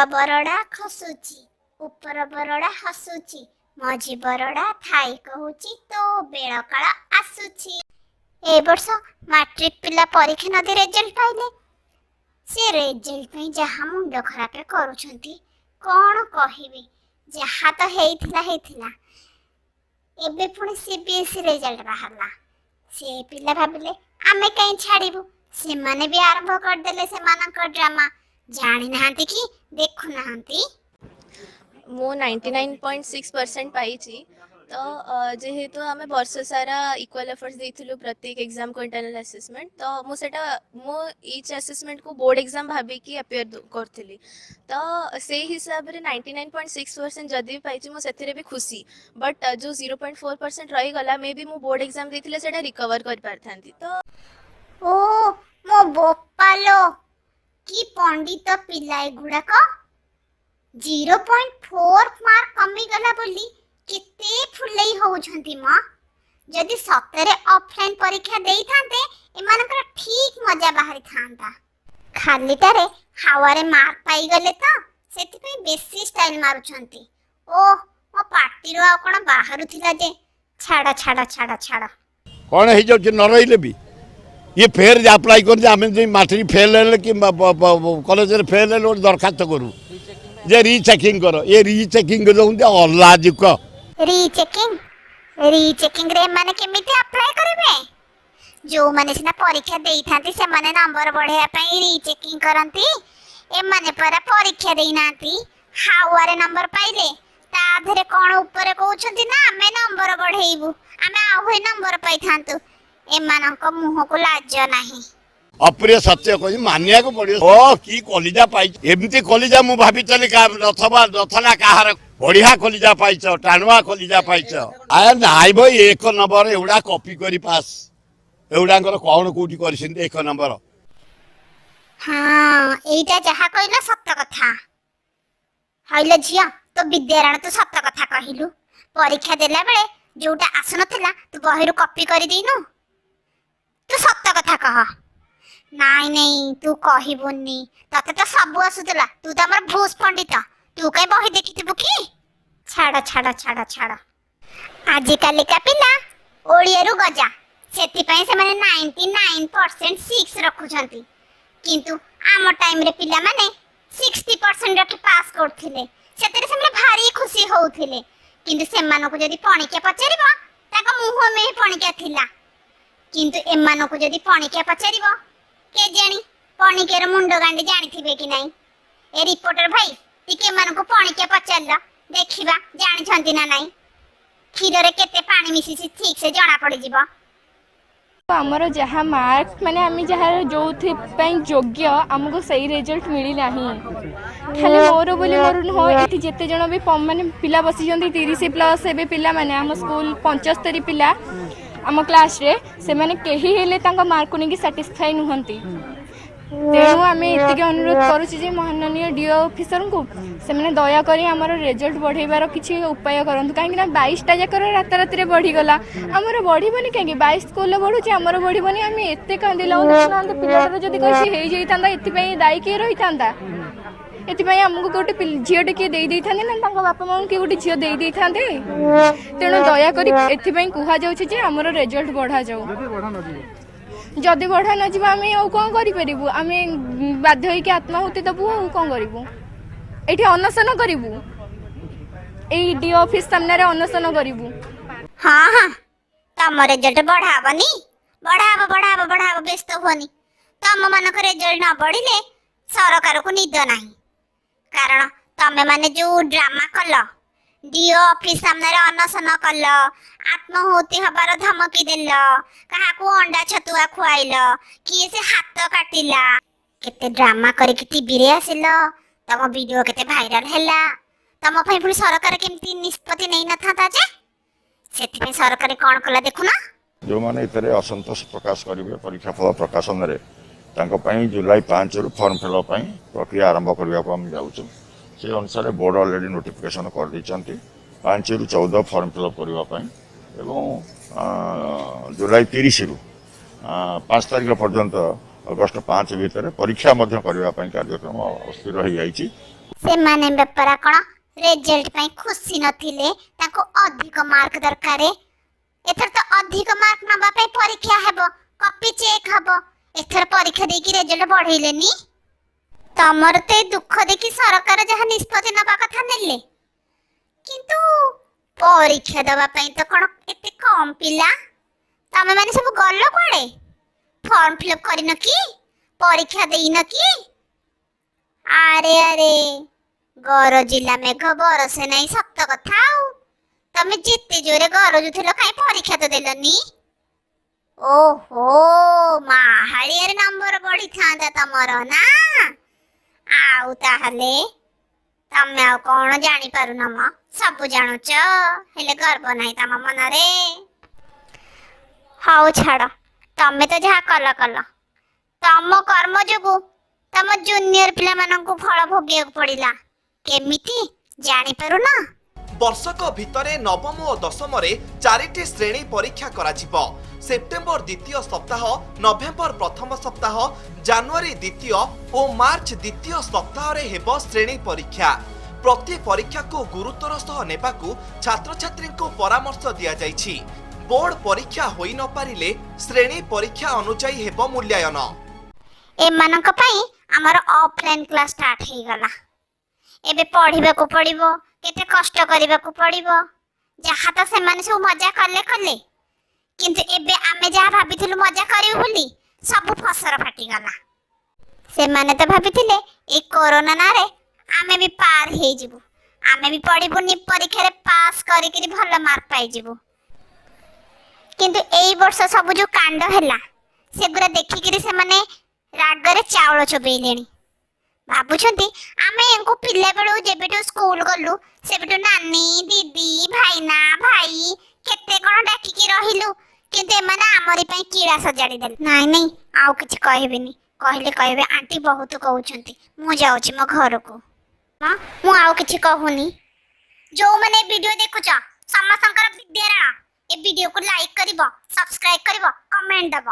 ବରଡ଼ା ଖସୁଛି, ଉପର ବରଡ଼ା ହସୁଛି, ମଝି ବରଡ଼ା ଥାଇ କହୁଛି, ତୋ ବେଳକାଳ ଆସୁଛି। ଏ ବର୍ଷ ମାଟ୍ରିକ ପିଲା ପରୀକ୍ଷା ନଦେଇ ରେଜଲ୍ଟ ପାଇଲେ। ସେ ରେଜଲ୍ଟ ପାଇଁ ଯାହା ମୁଣ୍ଡ ଖରାପ କରୁଛନ୍ତି, କ'ଣ କହିବି। ଯାହା ତ ହେଇଥିଲା ହେଇଥିଲା, ଏବେ ପୁଣି ସିବିଏସ୍ଇ ରେଜଲ୍ଟ ବାହାରିଲା। ସେ ପିଲା ଭାବିଲେ, ଆମେ କାହିଁ ଛାଡ଼ିବୁ? ସେମାନେ ବି ଆରମ୍ଭ କରିଦେଲେ ସେମାନଙ୍କ ଡ୍ରାମା। ଜାଣିନାହାନ୍ତି କି ଦେଖୁନାହାନ୍ତି। ମୁଁ 99.6% ପାଇଛି। ତ ଯେହେତୁ ଆମେ ବର୍ଷ ସାରା ଇକ୍ୱାଲ୍ ଏଫର୍ଟସ୍ ଦେଇଥିଲୁ ପ୍ରତ୍ୟେକ ଏକ୍ଜାମ୍କୁ, ଇଣ୍ଟରନାଲ୍ ଆସେସମେଣ୍ଟ, ତ ମୁଁ ସେଇଟା ମୁଁ ଇଚ୍ ଆସେସମେଣ୍ଟକୁ ବୋର୍ଡ଼ ଏକ୍ଜାମ୍ ଭାବିକି ଆପିୟର କରୁଥିଲି। ତ ସେଇ ହିସାବରେ 99.6% ଯଦି ବି ପାଇଛି, ମୁଁ ସେଥିରେ ବି ଖୁସି। ବଟ୍ ଯେଉଁ 0.4% ରହିଗଲା, ମେ ବି ମୁଁ ବୋର୍ଡ଼ ଏକ୍ଜାମ୍ ଦେଇଥିଲେ ସେଇଟା ରିକଭର୍ କରିପାରିଥାନ୍ତି ତ। ଓ ମୋ ବୋପାଲୋ, କି ପଣ୍ଡିତ ପିଲା ଏଗୁଡ଼ାକ! 0.4 ମାର୍କ କମିଗଲା ବୋଲି କେତେ ଫୁଲେଇ ହଉଛନ୍ତି ମ! ଯଦି ସତରେ ଅଫଲାଇନ ପରୀକ୍ଷା ଦେଇଥାନ୍ତେ, ଏମାନଙ୍କର ଠିକ ମଜା ବାହାରିଥାନ୍ତା। ଖାଲିଟାରେ ହାୱାରେ ମାର୍କ ପାଇଗଲେ ତ ସେଥିପାଇଁ ବେଶୀ ଷ୍ଟାଇଲ ମାରୁଛନ୍ତି। ଓଃ, ମୋ ପାଟିରୁ ଆଉ କ'ଣ ବାହାରୁଥିଲା ଯେ, ଛାଡ଼ ଛାଡ଼ ଛାଡ଼ ଛାଡ଼। କ'ଣ ହେଇଯାଉଛି ନ ରହିଲେ ବି ଇଏ ଫେର୍ ଆପ୍ଲାଏ କରୁଛି। ଆମେ ଯଦି ମାଟ୍ରିକ ଫେଲ୍ ହେଲେ କିମ୍ବା କଲେଜରେ ଫେଲ୍ ହେଲେ ଗୋଟେ ଦରଖାସ୍ତ କରୁ ଯେ ରିଚେକିଂ କର। ଏ ରିଚେକିଂ ଦେଉଛନ୍ତି, ଅଲାଜୁକ। ରିଚେକିଂ, ରିଚେକିଂରେ ଏମାନେ କେମିତି ଆପ୍ଲାଏ କରିବେ? ଯୋଉମାନେ ସିନା ପରୀକ୍ଷା ଦେଇଥାନ୍ତି, ସେମାନେ ନମ୍ବର ବଢ଼େଇବା ପାଇଁ ରିଚେକିଂ କରନ୍ତି। ଏମାନେ ପରା ପରୀକ୍ଷା ଦେଇନାହାନ୍ତି, ହାୱାରେ ନମ୍ବର ପାଇଲେ। ତା ଦେହରେ କ'ଣ ଉପରେ କହୁଛନ୍ତି ନା, ଆମେ ନମ୍ବର ବଢ଼େଇବୁ, ଆମେ ଆହୁରି ନମ୍ବର ପାଇଥାନ୍ତୁ। ଏମାନଙ୍କ ମୁହଁକୁ ଲାଜ ନାହିଁ। ଅପ୍ରିୟ ସତ୍ୟ କହି ମାନିବାକୁ ପଡିବ। ଓ କି କଲିଜା ପାଇଛ! ଏମିତି କଲିଜା ମୁଁ ଭାବିଥିଲି ନଥବା ନଥିଲା କାହାର। ବଢିଆ କଲିଜା ପାଇଛ, ଟାଣୁଆ କଲିଜା ପାଇଛ। ଆ ନାଇଁ ଭାଇ, ଏକ ନମ୍ବର। ଏଗୁଡା କପି କରି ପାସ୍। ଏଗୁଡାଙ୍କର କ'ଣ କୋଉଠି କରିଛନ୍ତି? ଏକ ନମ୍ବର। ହଁ, ଏଇଟା ଯାହା କହିଲ ସତ କଥା। ହଇଲ ଝିଅ, ତୋ ବିଦ୍ୟାରାଣ, ତୁ ସତ କଥା କହିଲୁ। ପରୀକ୍ଷା ଦେଲା ବେଳେ ଯୋଉଟା ଆସୁନଥିଲା, ତୁ ବହିରୁ କପି କରିଦେଇନୁ? ତୁ ସତ କଥା କହ। ନାଇଁ ନାଇଁ, ତୁ କହିବୁନି। ତତେ ତ ସବୁ ଆସୁଥିଲା। ତୁ ତ ଆମର ଭୁଷ ପଣ୍ଡିତ, ତୁ କାଇଁ ବହି ଦେଖିଥିବୁ କି? ଛାଡ଼ ଛାଡ଼ ଛାଡ଼ ଛାଡ଼। ଆଜିକାଲିକା ପିଲା ଓଡ଼ିଆରୁ ଗଜା, ସେଥିପାଇଁ ସେମାନେ 99.6 ରଖୁଛନ୍ତି। କିନ୍ତୁ ଆମ ଟାଇମରେ ପିଲାମାନେ 60% ରଖି ପାସ୍ କରୁଥିଲେ। ସେଥିରେ ସେମାନେ ଭାରି ଖୁସି ହଉଥିଲେ। କିନ୍ତୁ ସେମାନଙ୍କୁ ଯଦି ପଣିକିଆ ପଚାରିବ, ତାଙ୍କ ମୁହଁ ମେଁ ପଣିକିଆ ଥିଲା। କିନ୍ତୁ ଏମାନଙ୍କୁ ଯଦି ପଣିକିଆ ପଚାରିବ, କେଜାଣି ପଣିକିଆର ମୁଣ୍ଡ ଗାଣ୍ଡି ଜାଣିଥିବେ କି ନାହିଁ। ଏ ରିପୋର୍ଟର ଭାଇ, ଟିକେ ଏମାନଙ୍କୁ ପଣିକିଆ ପଚାରିଲ, ଦେଖିବା ଜାଣିଛନ୍ତି ନା ନାହିଁ। କ୍ଷୀରରେ କେତେ ପାଣି ମିଶିଛି, ଠିକ ସେ ଜଣା ପଡିଯିବ। ଆମର ଯାହା ମାର୍କ, ମାନେ ଆମେ ଯାହା ଯେଉଁଥିପାଇଁ ଯୋଗ୍ୟ, ଆମକୁ ସେଇ ରେଜଲ୍ଟ ମିଳିନାହିଁ। ଖାଲି ମୋର ବୋଲି ମୋର ନୁହଁ, ଏଠି ଯେତେ ଜଣ ବି ମାନେ ପିଲା ବସିଛନ୍ତି, 30 ପ୍ଲସ୍ ଏବେ ପିଲାମାନେ, ଆମ ସ୍କୁଲ 75 ପିଲା ଆମ କ୍ଲାସ୍ରେ, ସେମାନେ କେହି ହେଲେ ତାଙ୍କ ମାର୍କକୁ ନେଇକି ସାଟିସ୍ଫାଇ ନୁହନ୍ତି। ତେଣୁ ଆମେ ଏତିକି ଅନୁରୋଧ କରୁଛୁ ଯେ ମହାନନୀୟ ଡିଓ ଅଫିସରଙ୍କୁ, ସେମାନେ ଦୟାକରି ଆମର ରେଜଲ୍ଟ ବଢ଼େଇବାର କିଛି ଉପାୟ କରନ୍ତୁ। କାହିଁକିନା 22ଟା ଯାକର ରାତାରାତିରେ ବଢ଼ିଗଲା, ଆମର ବଢ଼ିବନି କାହିଁକି? 22 ସ୍କୁଲରେ ବଢ଼ୁଛି, ଆମର ବଢ଼ିବନି? ଆମେ ଏତେ କାନ୍ଦିଲୁ। ଦେଖୁନାହାନ୍ତି, ପିଲାଟାର ଯଦି କିଛି ହେଇଯାଇଥାନ୍ତା, ଏଥିପାଇଁ ଦାୟୀ କିଏ ରହିଥାନ୍ତା? ଏଥିପାଇଁ ଆମକୁ ଗୋଟେ ଝିଅଟେ କିଏ ଦେଇ ଦେଇଥାନ୍ତେ ନା ତାଙ୍କ ବାପା ମାଆଙ୍କୁ କିଏ ଗୋଟେ ଝିଅ ଦେଇ ଦେଇଥାନ୍ତେ? ତେଣୁ ଦୟାକରି ଏଥିପାଇଁ କୁହାଯାଉଛି ଯେ ଆମର ରେଜଲ୍ଟ ବଢ଼ାଯାଉ। ଯଦି ବଢ଼ା ନଯିବ, ଆମେ ଆଉ କ'ଣ କରିପାରିବୁ? ଆମେ ବାଧ୍ୟ ହେଇକି ଆତ୍ମାହୁତି ଦେବୁ, ଆଉ କ'ଣ କରିବୁ? ଏଇଠି ଅନଶନ କରିବୁ, ଏଇ ଡିଓ ଅଫିସ ସାମ୍ନାରେ ଅନଶନ କରିବୁ। ହଁ, ତମ ରେଜଲ୍ଟ ବଢା ହବନି? ବଢା ହବ, ବଢା ହବ, ବଢା ହବ, ବ୍ୟସ୍ତ ହୁଅନି। ତମ ମାନଙ୍କ ରେଜଲ୍ଟ ନ ବଢିଲେ ସରକାରକୁ ନିଦ ନାହିଁ। କାରଣ ତମେ ମାନେ ଯୋଉ ଡ୍ରାମା କଲ, ଡିଓ ଅଫିସ ସାମ୍ନାରେ ଅନଶନ କଲ, ଆତ୍ମହୁତି ହବାର ଧମକି ଦେଲ, କାହାକୁ ଅଣ୍ଡା ଛତୁଆ ଖୁଆଇଲ, କିଏ ସେ ହାତ କାଟିଲା, କେତେ ଡ୍ରାମା କରିକି ଟିଭିରେ ଆସିଲ, ତମ ଭିଡିଓ କେତେ ଭାଇରାଲ ହେଲା, ତମ ପାଇଁ ପୁଣି ସରକାର କେମିତି ନିଷ୍ପତ୍ତି ନେଇନଥାନ୍ତା ଯେ? ସେଥିପାଇଁ ସରକାର କଣ କଲା ଦେଖୁନ। ଯେଉଁମାନେ ଏଥିରେ ଅସନ୍ତୋଷ ପ୍ରକାଶ କରିବେ ପରୀକ୍ଷା ଫଳ ପ୍ରକାଶନରେ, ତାଙ୍କ ପାଇଁ ଜୁଲାଇ 5ରୁ ଫର୍ମ ଫିଲ୍ଅପ୍ ପାଇଁ ପ୍ରକ୍ରିୟା ଆରମ୍ଭ କରିବାକୁ ଆମେ ଯାଉଛୁ। ସେ ଅନୁସାରେ ବୋର୍ଡ଼ ଅଲରେଡ଼ି ନୋଟିଫିକେସନ୍ କରିଦେଇଛନ୍ତି 5ରୁ 14 ଫର୍ମ ଫିଲ୍ଅପ୍ କରିବା ପାଇଁ ଏବଂ ଜୁଲାଇ 30ରୁ 5 ତାରିଖ ପର୍ଯ୍ୟନ୍ତ, ଅଗଷ୍ଟ 5 ଭିତରେ ପରୀକ୍ଷା ମଧ୍ୟ କରିବା ପାଇଁ କାର୍ଯ୍ୟକ୍ରମ ସ୍ଥିର ହୋଇଯାଇଛି। ସେମାନେ ବେପାର କ'ଣ ରେଜଲ୍ଟ ପାଇଁ ଖୁସି ନଥିଲେ? ତାଙ୍କୁ ଅଧିକ ମାର୍କ ଦରକାର। ଏଥର ତ ଅଧିକ ମାର୍କ ନବା ପାଇଁ ପରୀକ୍ଷା ହେବ, କପି ଚେକ୍ ହବ। ଏଥର ପରୀକ୍ଷା ଦେଇକି ରେଜଲ୍ଟ ବଢେଇଲେନି। ତମର ତ ଏ ଦୁଃଖ ଦେଖି ସରକାର ଯାହା ନିଷ୍ପତ୍ତି ନବା କଥା ନେଲେ। କିନ୍ତୁ ପରୀକ୍ଷା ଦବା ପାଇଁ ତ କ'ଣ ଏତେ କମ୍ ପିଲା? ତମେ ମାନେ ସବୁ ଗଲ କୁଆଡେ? ଫର୍ମ ଫିଲ୍ଅପ୍ କରିନ କି? ପରୀକ୍ଷା ଦେଇନ କି? ଆରେ ଆରେ, ଗରଜିଲା ମେଘ ବରସେ ନାହିଁ, ସତ କଥା। ଆଉ ତମେ ଯେତେ ଜୋରେ ଗରଜୁଥିଲ, କାଇଁ ପରୀକ୍ଷା ତ ଦେଲନି? ଓହୋ, ମାହାଳିଆରେ ନମ୍ବର ବଢିଥାନ୍ତା ତମର ନା? ଆଉ ତାହେଲେ ତମେ ଆଉ କଣ ଜାଣିପାରୁନ ମ? ସବୁ ଜାଣୁଛ, ହେଲେ ଗର୍ବ ନାହିଁ ତମ ମନରେ। ହଉ ଛାଡ, ତମେ ତ ଯାହା କଲ କଲ, ତମ କର୍ମ ଯୋଗୁ ତମ ଜୁନିୟର ପିଲାମାନଙ୍କୁ ଫଳ ଭୋଗିବାକୁ ପଡିଲା। କେମିତି ଜାଣିପାରୁନ? ବର୍ଷକ ଭିତରେ ନବମ ଓ ଦଶମରେ ଚାରିଟି ଶ୍ରେଣୀ ପରୀକ୍ଷା କରାଯିବ। ସେପ୍ଟେମ୍ବର ଦ୍ୱିତୀୟ ସପ୍ତାହ, ନଭେମ୍ବର ପ୍ରଥମ ସପ୍ତାହ, ଜାନୁଆରୀ ଦ୍ୱିତୀୟ ଓ ମାର୍ଚ୍ଚ ଦ୍ୱିତୀୟ ସପ୍ତାହରେ ହେବ ଶ୍ରେଣୀ ପରୀକ୍ଷା। ପ୍ରତି ପରୀକ୍ଷାକୁ ଗୁରୁତ୍ୱର ସହ ନେବାକୁ ଛାତ୍ରଛାତ୍ରୀଙ୍କୁ ପରାମର୍ଶ ଦିଆଯାଇଛି। ବୋର୍ଡ ପରୀକ୍ଷା ହୋଇ ନପାରିଲେ ଶ୍ରେଣୀ ପରୀକ୍ଷା ଅନୁଯାୟୀ ହେବ ମୂଲ୍ୟାୟନ। ଏମାନଙ୍କ ପାଇଁ ଆମର ଅଫଲାଇନ୍ କ୍ଲାସ୍ ଷ୍ଟାର୍ଟ ହେଇଗଲା। ଏବେ ପଢିବାକୁ ପଡିବ, କେତେ କଷ୍ଟ କରିବାକୁ ପଡିବ। ଯାହା ତ ସେମାନେ ସବୁ ମଜା କଲେ କଲେ, କିନ୍ତୁ ଏବେ ଆମେ ଯାହା ଭାବିଥିଲୁ ମଜା କରିବୁ ବୋଲି, ସବୁ ଫସର ଫାଟିଗଲା। ସେମାନେ ତ ଭାବିଥିଲେ ଏଇ କରୋନା ନାଁରେ ଆମେ ବି ପାର ହେଇଯିବୁ, ଆମେ ବି ପଢିବୁନି, ପରୀକ୍ଷାରେ ପାସ୍ କରିକିରି ଭଲ ମାର୍କ ପାଇଯିବୁ। କିନ୍ତୁ ଏଇ ବର୍ଷ ସବୁ ଯୋଉ କାଣ୍ଡ ହେଲା, ସେଗୁରା ଦେଖିକିରି ସେମାନେ ରାଗରେ ଚାଉଳ ଚୋବେଇଲେଣି। ଭାବୁଛନ୍ତି ଆମେ ୟାଙ୍କୁ ପିଲାବେଳୁ ଯେବେଠୁ ସ୍କୁଲ ଗଲୁ ସେବେଠୁ ନାନୀ, ଦିଦି, ଭାଇନା, ଭାଇ କେତେ କଣ ଡାକିକି ରହିଲୁ, କିନ୍ତୁ ଏମାନେ ଆମରି ପାଇଁ କିଳା ସଜାଡ଼ି ଦେଲେ। ନାଇଁ ନାଇଁ, ଆଉ କିଛି କହିବିନି। କହିଲେ କହିବେ ଆଣ୍ଟି ବହୁତ କହୁଛନ୍ତି। ମୁଁ ଯାଉଛି ମୋ ଘରକୁ। ହଁ, ମୁଁ ଆଉ କିଛି କହୁନି। ଯୋଉମାନେ ଏ ଭିଡିଓ ଦେଖୁଛ, ସମସ୍ତଙ୍କର ବିଦ୍ୟାରାଣ। ଏ ଭିଡିଓକୁ ଲାଇକ୍ କରିବ, ସବସ୍କ୍ରାଇବ କରିବ, କମେଣ୍ଟ ଦବ।